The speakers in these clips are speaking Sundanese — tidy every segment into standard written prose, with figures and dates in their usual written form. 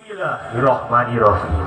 Bismillahirrahmanirrahim.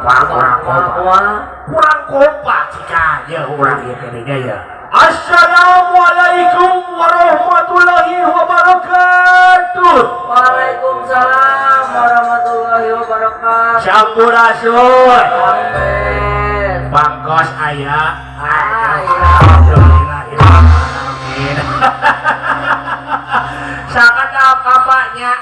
kompak, kurang kompak. Kurang kompak jika ya urang ieu keneh ya. Assalamualaikum warahmatullahi wabarakatuh. Waalaikumsalam warahmatullahi wabarakatuh. Sampurasun. Amin. Bangkos aya. Aya. Alhamdulillahirabbil. Sakadap bapaknya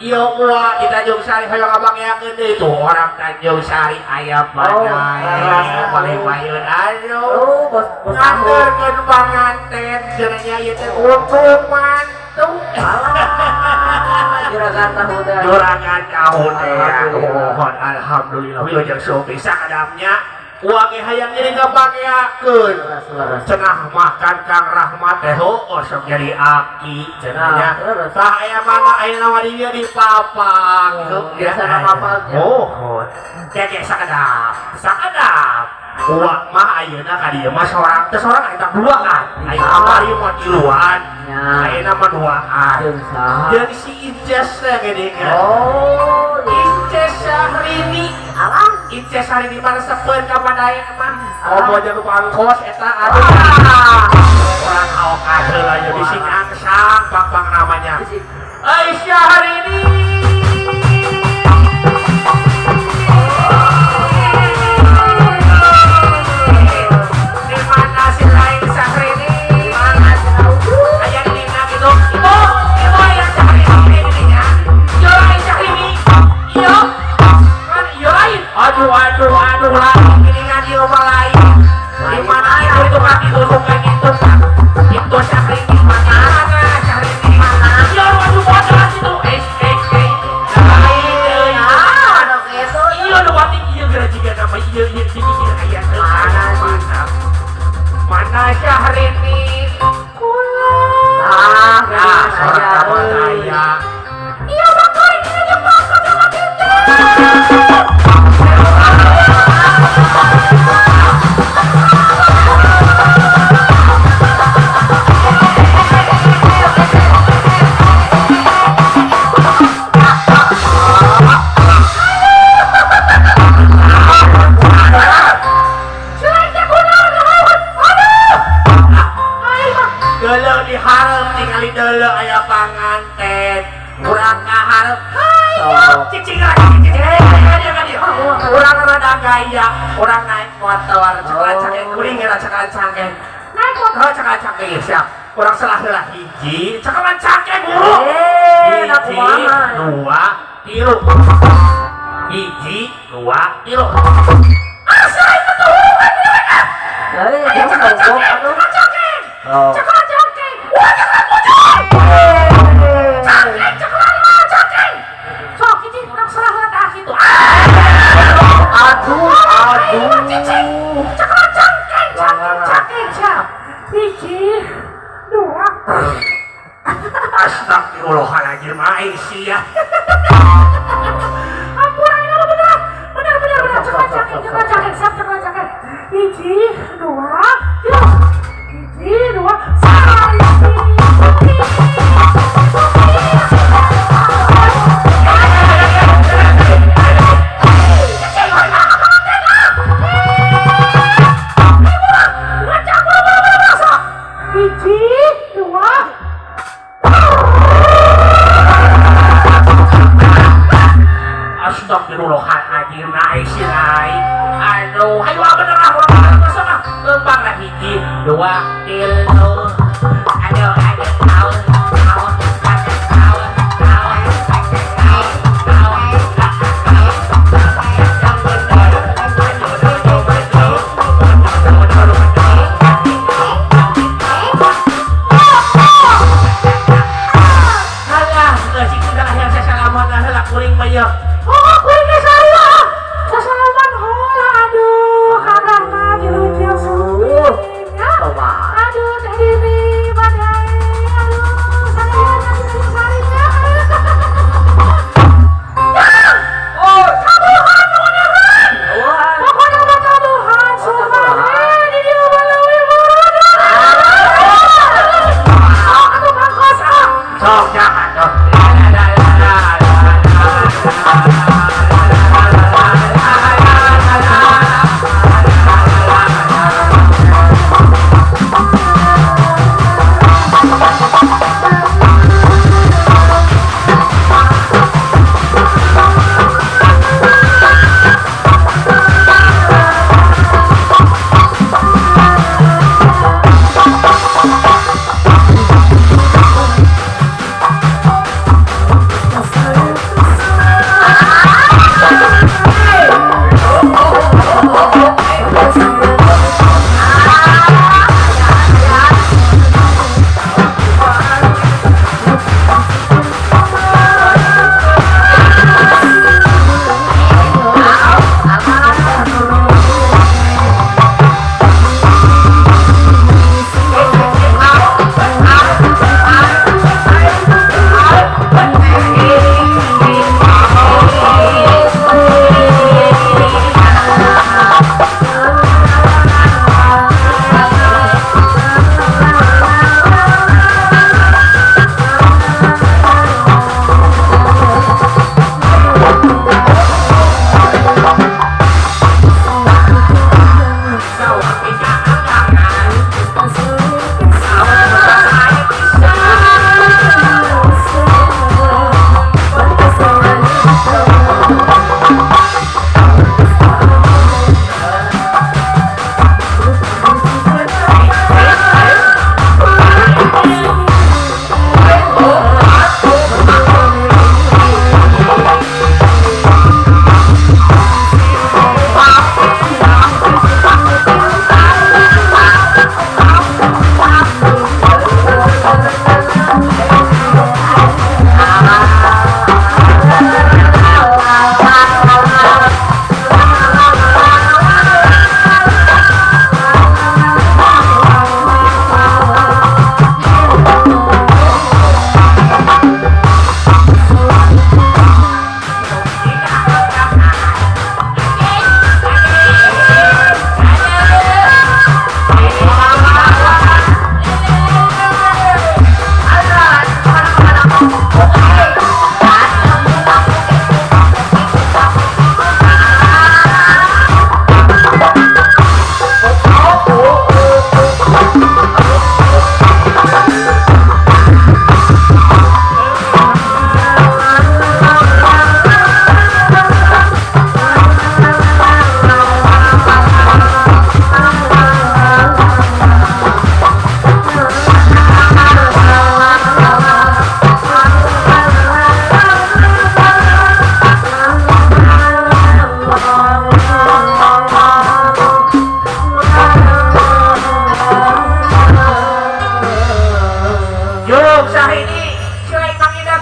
ieu uwa di Tanjung Sari hoyong abangyakeun deui tuh orang Tanjung Sari aya badai paling payun aduh. Oh, bos bos tahu. Nganterkeun panganten cenah nya ieu teh untung mantu. Alah, juragan tahu teh. Juragan tahu teh. Mohon alhamdulillah wilujeng supi sakadapnya uang ge hayang jadi ngabangeakeun. Cenah makan Kang Rahmat teh heueuh sok jadi aki cenah nya. Tah aya mana aya nama di dieu di papang. Biasa na papang. Oh, keke sakedap. Sakedap. Uang mah ayeuna ka dieu mah sorang teh sorang eta duaan. Aya kamari mah tiluan. Ayeuna mah duaan. Jeung saha? Jeung si Inces teh geuningan. Oh, Inces Syahrini. Alah. Inces Syahrini mah resepeun ka padaya mah. Komo jeung pangkos eta aduh. Urang haokan heula ye bisi angsang pang-pang namanya. Aisyah Syahrini. Di mana si Aing Syahrini? Mana cenah? Aya di dina gitu. Ibu, ibu aya Syahrini di dinya. Yo lain Syahrini. Iyo. Kan iyo lain. Aduh aduh aduh lain geuningan ieu mah lain. Di mana itu itu kaki tusukan itu Pak. Itu Syahrini mana? Syahrini mana? Yo aduh bodoh situ. Eh eh eh. Lain euy. Ah, anu kitu. Iya nu batik ieu geura jiga nama ieu ieu dipikir aya teu Mana sih? mana. Mana Syahrini? Kula. Ah, Ah, sorang aya, kamu euy. aya. Iya bakal ini aja bakal sama kita. Deuleu di hareup tingali deuleu aya panganten. Urang ka hareup. Hayo cicing lagi cicing. Urang rada gaya, urang naik motor, cakalan cangkeng kuring era cakalan cangkeng. Naik motor cakalan cangkeng siap. Urang salah heula hiji, cakalan cangkeng buru. Eh, da Hiji, kumaha? dua, tilu. Hiji, dua, tilu. Asa itu tuh Heuh, Aya jeung cakalan goblok cangkeng, atuh. cakalan cangkeng. Oh. Cakalan cangkeng. Wah, cakalan bujur. Cangkeng, cakalan mah cangkeng. Sok hiji urang salah heula tah kitu. Aduh, aduh. Cicing, cakalan cangkeng, cangkeng, cangkeng siap. Hiji, dua. Astagfirullahaladzim, aing sia. Ampun, aing mah bener. Bener, bener, bener. Cakalan cangkeng, cakalan cangkeng, siap, cakalan cangkeng. Hiji, dua, tilu. Hiji, dua, Hiji, dua. Astagfirullahaladzim, naik si naik. Aduh, ayo bener ah, urang bener sama. Lempang lah hiji, dua, tilu. Aduh, aduh, tahu, tahu, aduh, tahu, tahu, tahu, tahu, Alah, geus udah yang sasalaman heula kuring mah yeuh. Oh, kuring geus sarua. Sasalaman heula aduh, Kang Rahmat wilujeng sumping. Ya. Coba. Aduh, Teh Dini, badai. Aduh, saya Tanjung Sarinya. Oh, Tabuhan, beneran. wah. Pokoknya mah tabuhan, sumpah. Eh, di dieu mah leuwih burun. Sok atuh Bangkos ah. Sok jangan dong. La la la la la la la la la la la la.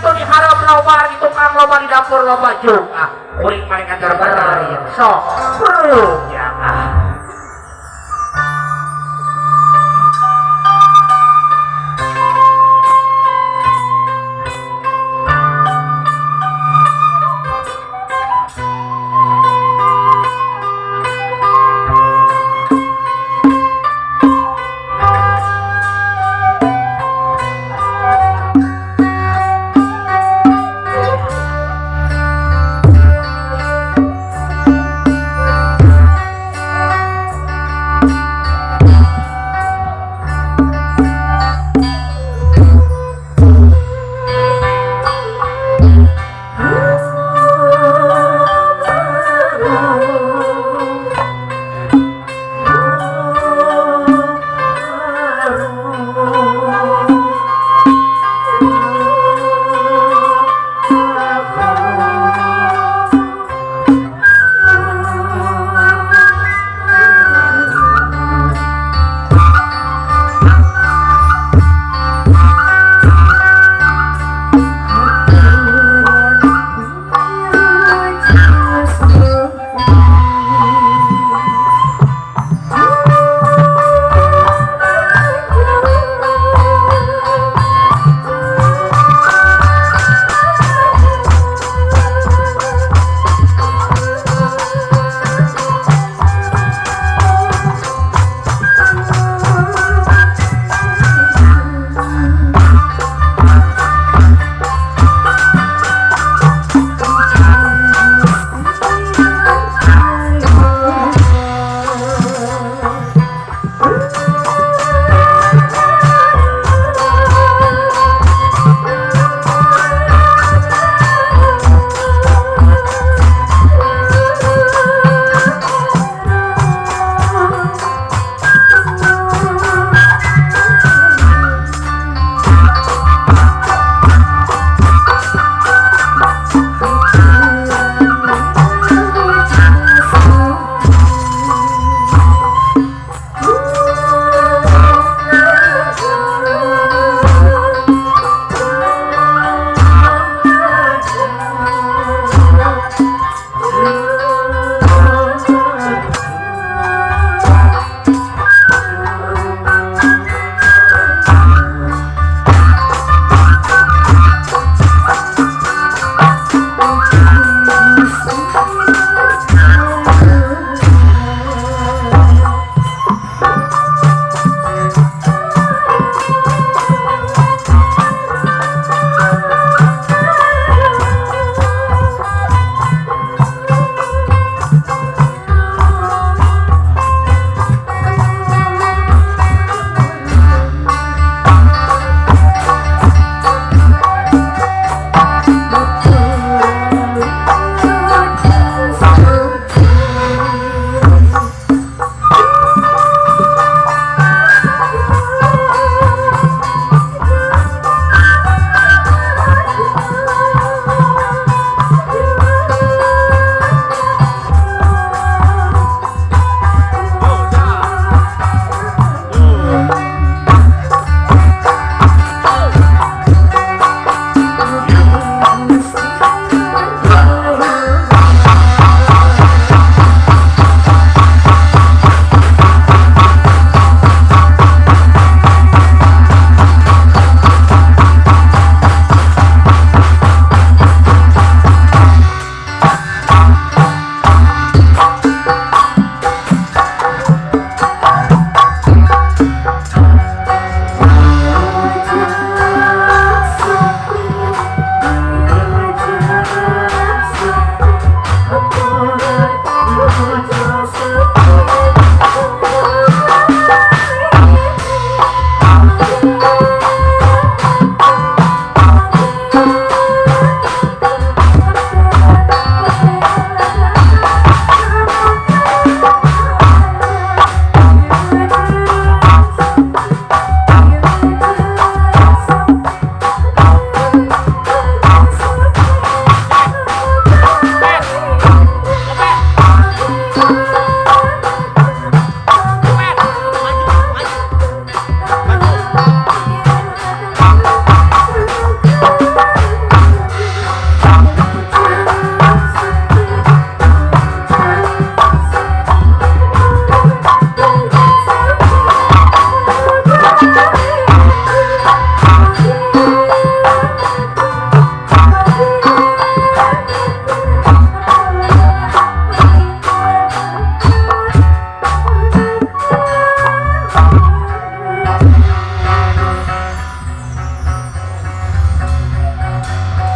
Atuh di hareup loba, di tukang loba, di dapur loba juk. Ah, kuring mereka terberai. Sok, bruk ya ah.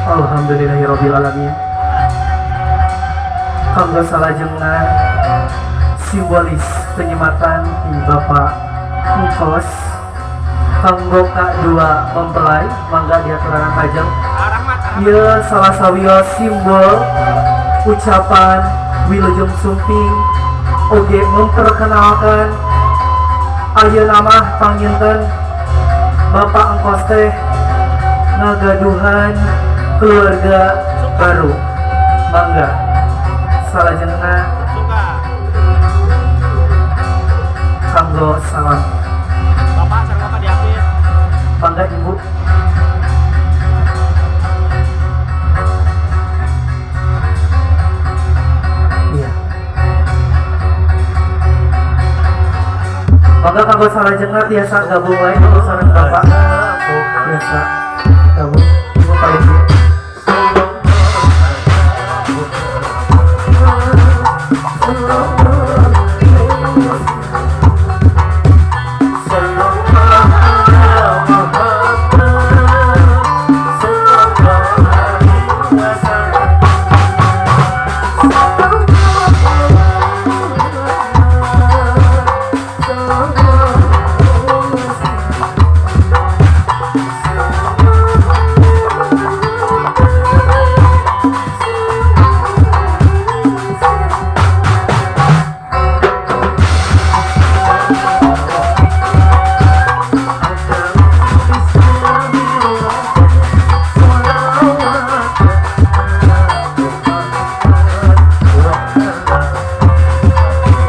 Alhamdulillahirabbil alamin. Kanggo salajengna simbolis penyematan di Bapak Engkos kanggo kadua mempelai mangga diaturanan kajeng. Ieu salah sawios simbol ucapan wilujeng sumping oge memperkenalkan ayeuna mah panginten Bapak Engkos teh ngagaduhan keluarga baru. Mangga salajengna kanggo salam. Bapak sareng Bapak diapit. Mangga Ibu. Iya. Mangga kanggo salajengna tiasa gabung wae ibu sareng Bapak. Tiasa gabung Ibu paling dieu.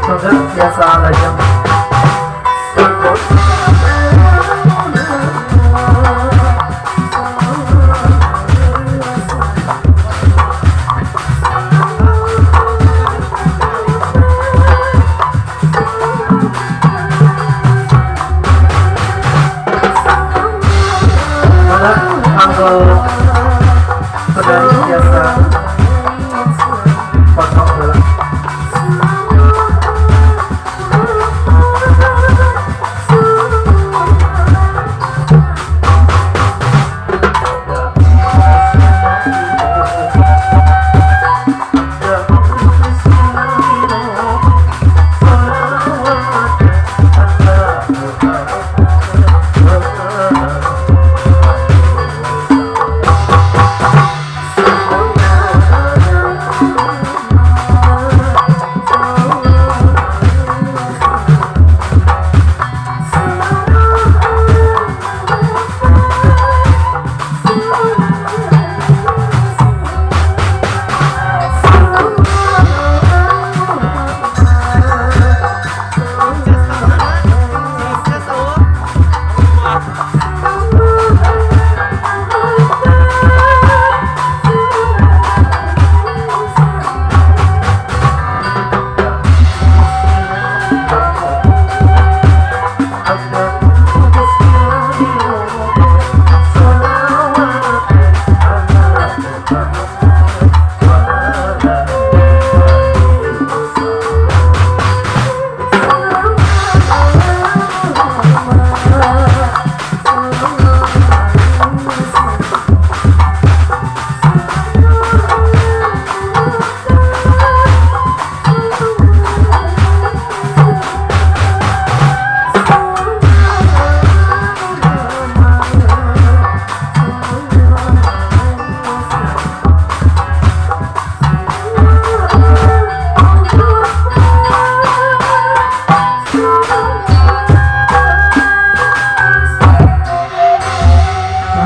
Mangga tiasa lajeng. Mangga kanggo saudari tiasa foto heula.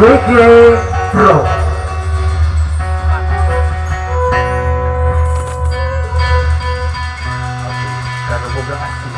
WG Pro. Karena boga asli,